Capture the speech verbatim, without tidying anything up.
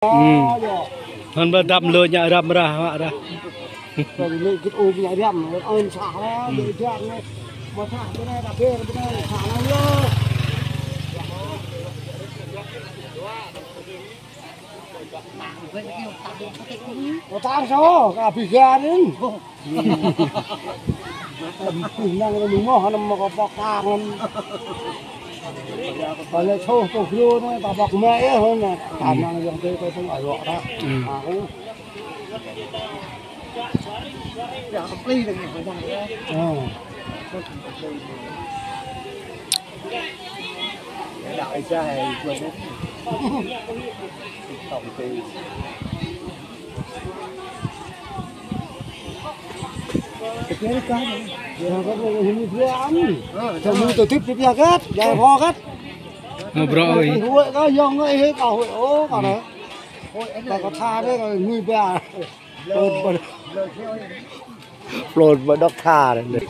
Ơ, hơnŭn ƀă dăm lơ ñă răm rah, mă rah. Kơ lĕ git ôk ñă răm, ơn sah, ơ, djơ̆ djơ̆ anai. Mă sah bơnai, đa ber bơnai, sah anai lơ. Ơ, tang sô, kơ abih garin. Năng anai mơ̆ hơnŭn mă kơ pŏk tang anŭn. Kơ lĕ sô tŏ gru anai, ta pŏk mă ih hơnŭn. Ta năng yang tê tê tông ai wă ta. Aku. Ơ. Mă bruă ơi. Huĭ kơ yŏng ngă ih kơ huĭ ôh kơ anai. Kơ kơ tha anai kơ ngui ba. Plon ƀơi dŏ tha anai.